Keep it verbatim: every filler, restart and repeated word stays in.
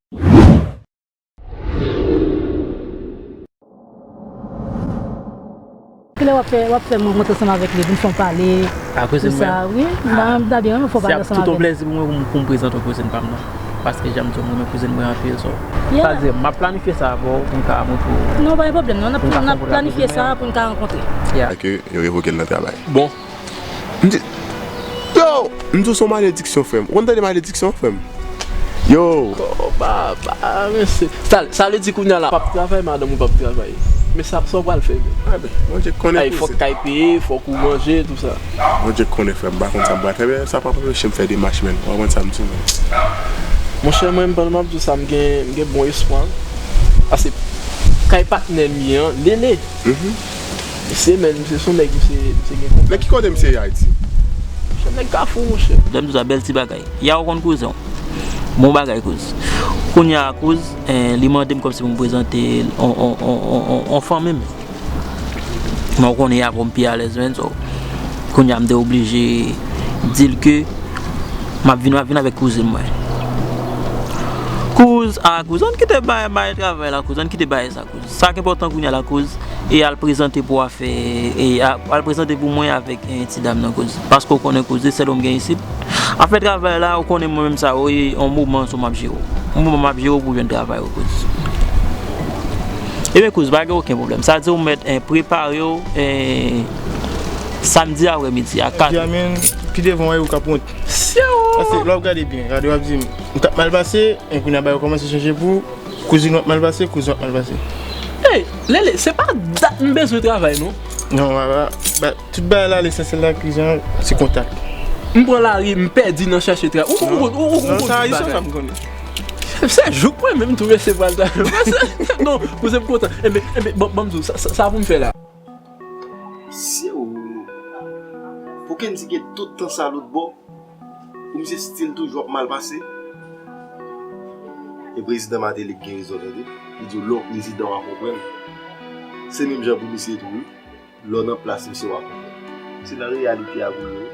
Kilè w ap fè, w ap fè m rankontre ansanm avèk li, pou n fè yon pale, tou sa, wi. M ta, m ta byen renmen fè w pale ansanm avè m. Se ap tout yon plèzi pou mwen pou m, pou m prezante w kouzin pa m nan. Paske jan m di w, mwen renmen kouzin mwen anpil, so. Yeah. Sa di, m ap planifye sa avè w pou m ka montre w. Non, pa gen pwoblèm, non. N ap, n ap planifye sa pou n ka rankontre. Yeah. Ke yo revoke l nan travay. Bon. M di, yo, m di w se yon malediksyon, frè m. Ou konn tande malediksyon, frè m? Yo. Kòba, ba, mesye. Sa, sa vle di kounye a la, p ap travay, madanm ou p ap travay. Men sa, sa w pral fè menm? Enben, Bondye konnen. Ay, fòk kay peye, fòk ou manje, tou sa. Bondye konnen, frè m, m pa konn sa m pral fè, men sa p ap anpeche m fè demach, menn. Ou konprann sa m di w, menn? Monchè, mwen menm, pandan m ap di w sa, m gen, m gen bon espwa. Paske kay patnè m ye an, Lele. Mhm. Misye, menn, misye se yon nèg, misye, misye gen konprann. Nan ki kote misye ye Ayiti? Monchè, nèg Kafou, monchè. Lè m di w sa, bèl ti bagay. Ya ou konn kouzen w. Bon bagay, kouz. Kounye a, kouz, eh, li mande m kòmsi pou m prezante on, on, on, on, on, on fanmi m. Men ou konnen, y a bon, m pi alèz, menn, so. Kounye a, m te oblije di l ke m ap vin, m ap vin avèk kouzin mwen. Kouz, a, kouz, ann kite bay, bay travay la, kouz, ann kite bay sa, kouz. Sa k enpòtan kounye a la, kouz, e al prezante pou afè, e a, al prezante pou mwen avèk, e, ti dam nan, kouz. Paske ou konnen, kouz, se sèl ou m gen isit. Afè travay la, ou konnen mwen menm sa, wi, on moman, so m ap jere w. On moman m ap jere w pou jwenn travay ou, kouz. Ebyen, kouz, pa gen okenn pwoblèm. Sa di ou mèt, e, prepare w, e, samdi aprèmidi a kat. Benjamin, pi devan, w ap wont. Paske lè w ap gade byen, gade w ap di m, m t ap mal pase, e kounye a bagay yo kòmanse chanje pou ou. Kouzin w ap mal pase, kouzin w ap mal pase. Ey, Lele, se pa dat m bezwen travay, non. Non, ba, ba, ba, tout bagay la, lesansyèl la, kouzin an, se kontak. M pran lari, m pèdi nan chèche travay. Ou, ou, ou, ou, ou, non, ou, sa, ou, sa, bagay. Sa m konnen. Se, se jouk mwen menm tou resevwa l sa. Non, kouzin m kontan. Enben, enben, bon, bon, m di w, sa, sa, sa pou m fè la. Si ou, pou Kendy gen tout tan sa lòt bò, pou misye still toujou ap mal pase. E prezidan Martelly gen rezon, tande. Li di w, lè w prezidan, w a konprann. Se menm jan pou misye tou, wi. Lè w nan plas misye, w a konprann. Se nan reyalite a pou ye, wi.